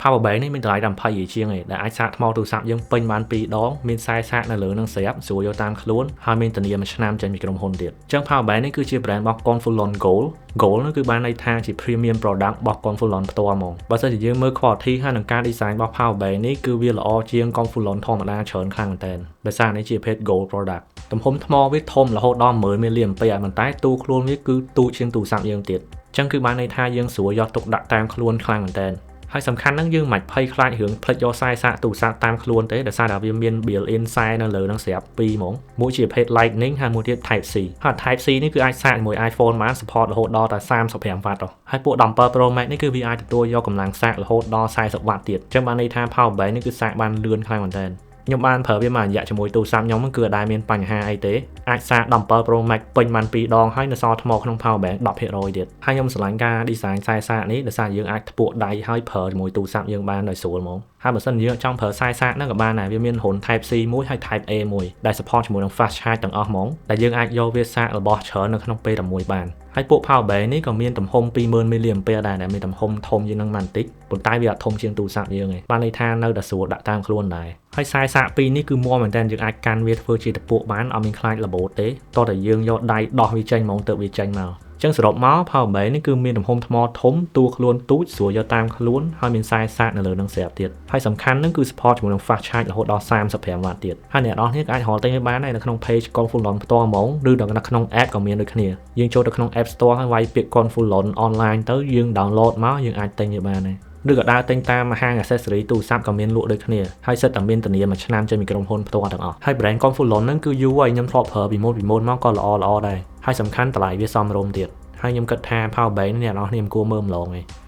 Power bank នេះមានតម្លៃតែ20រៀលជាងឯងដែលអាចសាកថ្មទូរស័ព្ទយើងពេញបាន2ដងមានខ្សែសាកនៅលើនឹងស្រាប់ស្រួលយកតាមខ្លួនហើយមានធានាមួយឆ្នាំចេញពីក្រុមហ៊ុនទៀតអញ្ចឹង Power bank នេះគឺជា brand របស់ Konfulon Gold។ Gold នោះគឺបានន័យថាជា premium product របស់ Konfulon ផ្ទាល់ហ្មងបើសិនជាយើងមើល quality ហើយនឹងការ design របស់ Power bank នេះគឺវាល្អជាង Konfulon ធម្មតាច្រើនខ្លាំងមែនទែនដោយសារនេះជាប្រភេទ Gold product។ ទំហំថ្មវាធំរហូតដល់10000មីលីអាំពែប៉ុន្តែទូខ្លួនវាគឺទូចជាងទូរស័ព្ទយើងទៀតអញ្ចឹងគឺបានន័យថាយើងស្រួលយកទុកដាក់តាមខ្លួនខ្លាំងមែនទែនហើយសំខាន់ហ្នឹងយើងមិនភ័យខ្លាចរឿងភ្លេចយកខ្សែសាកទូរស័ព្ទតាមខ្លួនទេដោយសារតែវាមាន built in ខ្សែនៅលើនឹងស្រាប់ពីរហ្មងមួយជាប្រភេទ Lightning ហើយមួយទៀត Type C។ ហើយ Type C នេះគឺអាចសាកជាមួយ iPhone បាន support រហូតដល់តែ35 W ហើយពួក17 Pro Max នេះគឺវាអាចទទួលយកកម្លាំងសាករហូតដល់40 W ទៀតអញ្ចឹងបានន័យថា power bank នេះគឺសាកបានលឿនខ្លាំងមែនទែនខ្ញុំបានប្រើវាមួយរយៈជាមួយទូរស័ព្ទខ្ញុំគឺអត់ដែលមានបញ្ហាអីទេអាចសាក17 Pro Max ពេញបាន2ដងហើយនៅសល់ថ្មក្នុង power bank 10%ទៀតហើយខ្ញុំស្រឡាញ់ការ design ខ្សែសាកនេះដោយសារយើងអាចថ្ពក់ដៃហើយប្រើជាមួយទូរស័ព្ទយើងបានដោយស្រួលហ្មងហើយបើសិនយើងចង់ប្រើខ្សែសាកហ្នឹងក៏បានដែរវាមានរន្ធ Type C មួយហើយ Type A មួយដែល support ជាមួយនឹង fast charge ទាំងអស់ហ្មងដែលយើងអាចយកវាសាករបស់ច្រើននៅក្នុងពេលតែមួយបានហើយពួក power bank នេះក៏មានទំហំ20000 mAh ដែរដែលមានទំហំធំជាងនឹងបន្តិចប៉ុន្តែវាអត់ធំជាងទូរស័ព្ទយើងទេបានន័យថានៅតែស្រួលដាក់តាមខ្លួនដែរហើយខ្សែសាកពីរនេះគឺមាំមែនតើយើងអាចកាន់វាធ្វើជាតពួកបានអត់មានខ្លាចរបូតទេតោះតែយើងយកដៃដោះវាចេញហ្មងទៅវាចេញមកចឹងសរុបមក power bank នេះគឺមានទំហំថ្មធំតួខ្លួនទូចស្រួលយកតាមខ្លួនហើយមានខ្សែសាកនៅលើនឹងស្រាប់ទៀតហើយសំខាន់នឹងគឺ support ជាមួយនឹង fast charge រហូតដល់35 W ទៀតហើយអ្នកនរគ្នាក៏អាចរកទិញវាបានដែរនៅក្នុង page Konfulon ផ្ទាល់ហ្មងឬដល់នៅក្នុង app ក៏មានដូចគ្នាយើងចូលទៅក្នុង App Store ហើយវាយពាក្យ Konfulon online ទៅយើង download មកយើងអាចទិញវាបានដែរឬក៏ដើរទិញតាមហាង accessory ទូរស័ព្ទក៏មានលក់ដូចគ្នាហើយសិតតែមានធានាមួយឆ្នាំចេញពីក្រុមហ៊ុនផ្ទាល់ទាំងអស់ហើយ brand Konfulon ហ្នឹងគឺយូរហើយខ្ញុំធ្លាប់ប្រើពីមុនពីមុនមកក៏ល្អល្អដែរហើយសំខាន់តម្លៃវាសមរម្យទៀតហើយខ្ញុំគិតថា power bank នេះអ្នកនរគ្នាមិនគួរមើលម្លងទេ។